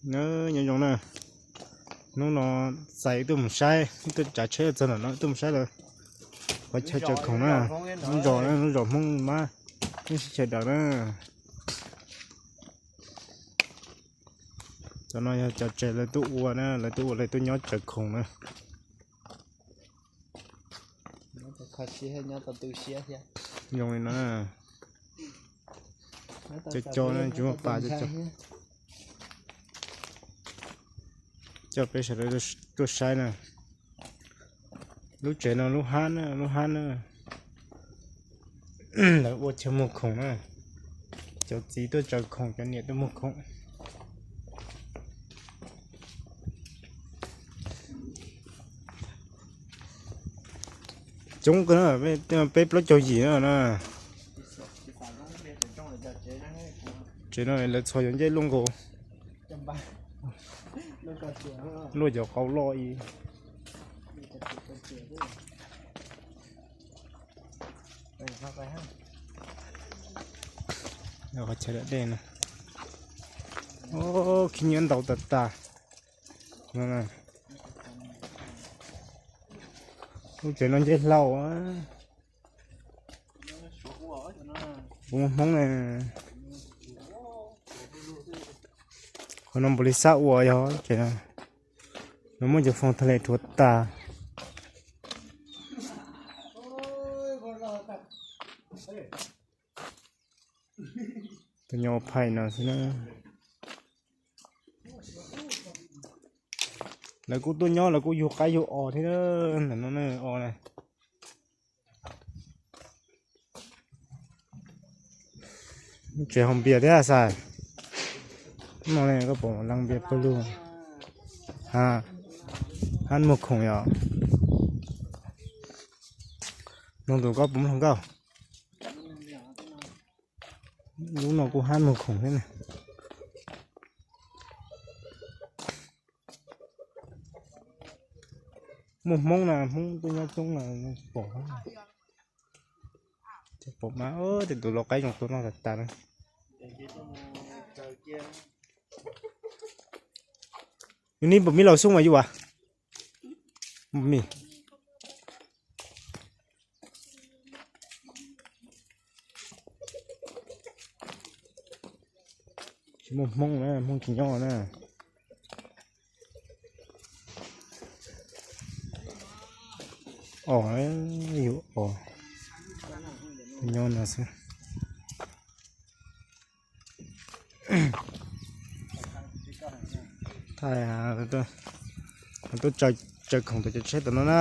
Nyob zoo na, hnub no txais tuaj mus saib, tuaj tsav tsheb txog ntawm no tuaj mus saib lawv qhov chaw tsaws khoom na. Lub zos, lub zos Hmoob Mab, lub sib chaws daws na. Cov no yog cov tsev lawv tuaj ua na, lawv tuaj ua lawv tuaj nyob tsaws khoom na. Zoo li no, cov cov no tsis muaj pas. Coj peb sawv daws tuaj saib na. Lub tsev no lub hab na, lub hab na. Lawv ua chaw muag khoom na. Cov txiv tuaj tsaws khoom, cov niam tuaj muag khoom. Coob kawg na, peb plaub caug yim na. Tsev no lawv txhos yuav ncej luaj nkaus. Luaj cov qau loj ib. Qhov chaw dawm dej no, khib nyiab ntau tas tas. Lub tsev no ncej hlau. Kuv muaj Hmoob ne. Qhov no npaum li xab ua yog tsev no. No muaj cov foos thaj les rhuav tas. Tus nyob phais no xwb na. Lawv kuj tuaj nyob, lawv kuj yug qaib yug os thiab ntawm no os na. Tsev haus npias thiab xav. No ne koj pom leej npias pawg lug. Hab muag khoom yom. Noog tus koj puas muaj hluas nkauj? Lub no kuj hab muag khoom thiab ne. Muaj Hmoob na, Hmoob tuaj nyob coob na, pom. Pom mas tej tus lau qaib zoo tuaj noj tas tas na. Yus nib npaum mi laus xub mas yus as. Npaum mi. Tsis muaj Hmoob na, Hmoob tsis nyob na. Os, yus os, nyob no xwb. Thaij, tuaj tsaws khoom tom cov tsheb tom no na.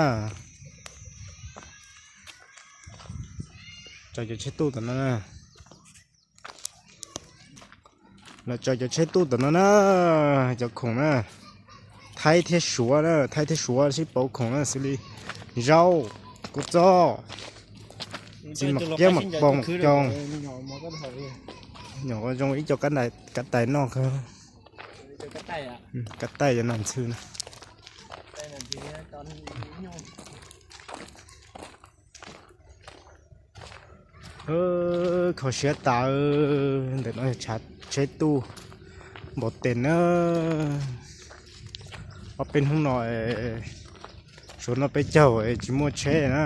Tsaws cov tsheb tuj tom no na. Los tsaws cov tsheb tuj tom no na. Cov khoom na, Thaib thiab Suav na, Thaib thiab Suav sib pauv khoom na xws li zaub, kua txob, txiv mam kiab mam poo coo. Nyuam qhuav zoo ib co kab tais noj kawg. Kab taij cov nas ntxhw na. Kho siab tas, ntawm no tshav tsheb tuj npaum tes na. Ob peb hnub no, suav no peb caug tsis muaj tsheb na.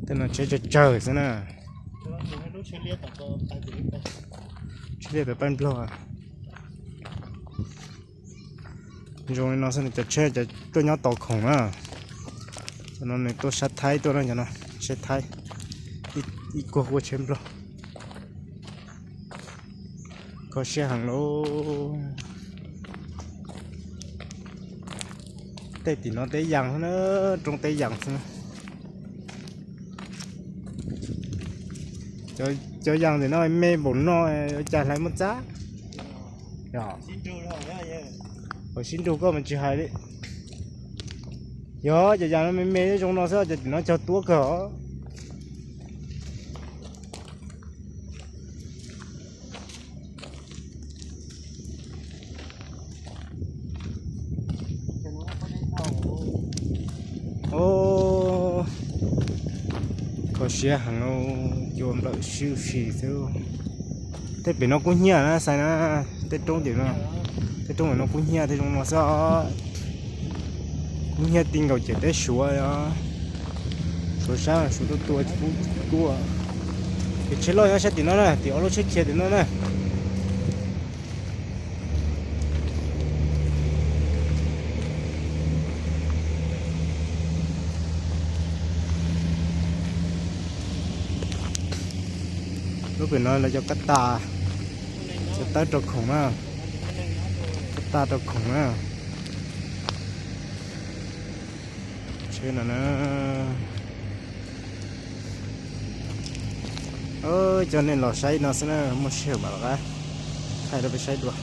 Tej no tsheb tsawg tsawg xwb na. Tsheb liaj tawm paj nplog. Zoo li no xwb nws cov tsheb cov tuaj nyob tos khoom na. Cov no nws tuaj sab Thaib tuaj na, cov no tsheb Thaib, ib kuag kuaj tsheb nplog. Kho siab heev lauj. Tej tim no teb yas xwb na, roob teb yas xwb na. Cov yas ntawm no me npaum no ua cas hlais muaj txab. Sib nrug koj mas tsis hais li. Yog cov yas no me me zoo no xwb, cov tim no cog tuab kawg os. Kho siab heev, cua nplawm sib si xwb. Tej pem no kuj hnyiab na, xais na, tej roob tim no. Tej roob no kub hnyiab tej zoo no xwb. Kub hnyiab ti nkaus ciam teb Suav os. Suav sab Suav tuaj tua tsis pub tuaj. Ces tsheb loj nyob sab tim no na, tim ob lub tsheb khiav tim no na. Lub pem no lawv cov kab tas, cov tawb rau khoom na, kab tas rau khoom na. Tsheb no na. Coj nej los saib no xwb na, muaj sij hawm mam los qab thaij rau peb saib dua.